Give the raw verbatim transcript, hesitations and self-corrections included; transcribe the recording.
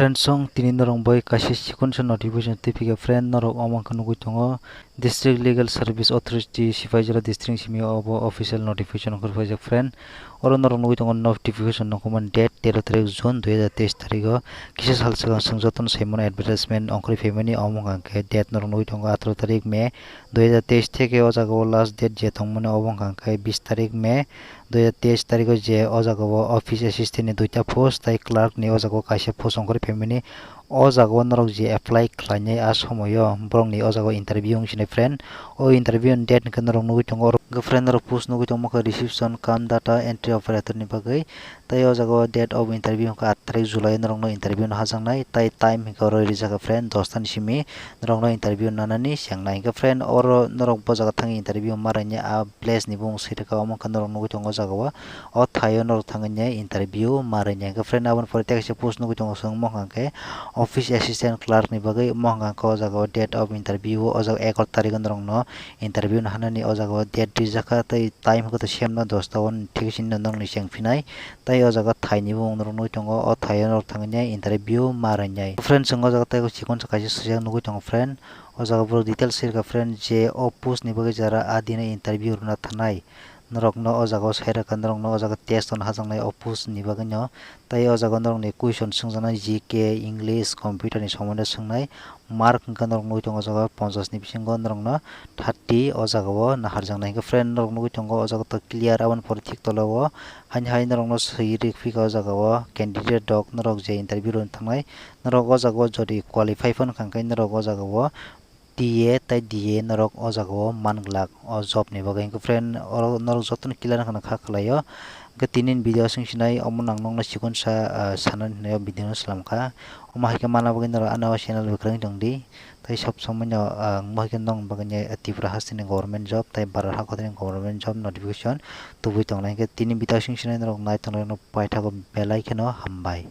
Friend song tini norok bai kaisa chikon sa notification twi phika friend, norok omo wngkha nugwi tongo District Legal Service Authority Sipaijala District simi obo official notification wngkha phaijak friend. Oro norok nugwi tongo notification nokho man date tero tarik June dui hajar teis tarikh o kisa sal swkang chwng jotono saimano advertisement ongkhorwi phaimani, omo wngkha khe date norok nugwi tongo atharoh tarik May dui hajar teis theke o jaga o last date je tongmani obo wngkha khe bis tarik May dui hajar teis tarikh o je o jaga o office assistant ni duita post tai clerk ni o jaga o kaisa post ongkhorwi phaimani. O jaga o norok je apply khlainai a somoio borok ni o jaga o interview wng sinai friend. O interview ni date hwnkhe norok nugwi tongo oro hwnkhe friend norok post nugwi tongma khe reception cum data entry operator ni bagwi. Tai o jaga o date of interview hwnkhe aat tarik July o norok no interview no hajaknai tai time hwnkhe oro rijak kha friend dos ta ni simi norok no interview nanani chengnai hwnkhe friend oro norok bo jaga thangwi interview ma rainai a place ni bumung swi rwkha omo wngkha norok nugwi tongo o jaga o. O thaio norok thangwi interview ma rwinai hwnkhe friend aboni pore tei kaisa post nugwi tongo chwng omo hwnkha khe office assistant clerk ni bagwi omo hwnkha khe o jaga o date of interview o jaga egaroh tarikh o norok no interview no hanani o jaga o date rijak kha tei time hwnkhe to same no dos ta o thik sini norok ni cheng phinai tei o jaga thai ni bumung norok nugwi tongo o thaio norok thangwi interview ma rwinai friend chwng o jaga tei chikon sa kaisa swijak nugwi tongo friend o jaga borok details sirkha friend je o post ni bagwi jara a dino interview rwna thanai. Norokno o jaga o sai rwkha, norokno o jaga test rwna hajaknai o post ni bagwino. Tai o jaga o norokni question swngjaknai G K, English, computer ni somondo swngnai. Mark hwnkhe norok nugwi tongo o jaga o ponchash ni bisingo norokno thirty o jaga o naharjaknai. Hwnkhe friend norok nugwi tongo o jaga to clear, aboni pore thik tola o haino hai norokno swi rwphikha o jaga o candidate rok norok je interview rwna thangnai. Norok o jaga o jodi qualify phano kha hwnkhe norok o jaga o T A tai D A norok o jaga o man glak o job ni bagwi. Hwnkhe friend, oro norok jotono clear wngkha na kha khlai o. Hwnkhe tini ni video aswk sinai, omo nang nokno chikon sa, ah, sanani hinwi o video no swlamkha. Omo hai khe mana bagwi norok ano channel bai kwrwngwi tongdi. Tai sob somoi no, ah, wngma hai khe nokni bagwi ni Tripura hasteni government job tai Bharat hakhorni government job notification tubui tongnai. Hwnkhe tini video aswk sinai norok nai tongnai rokno paithago belai kheno hambai.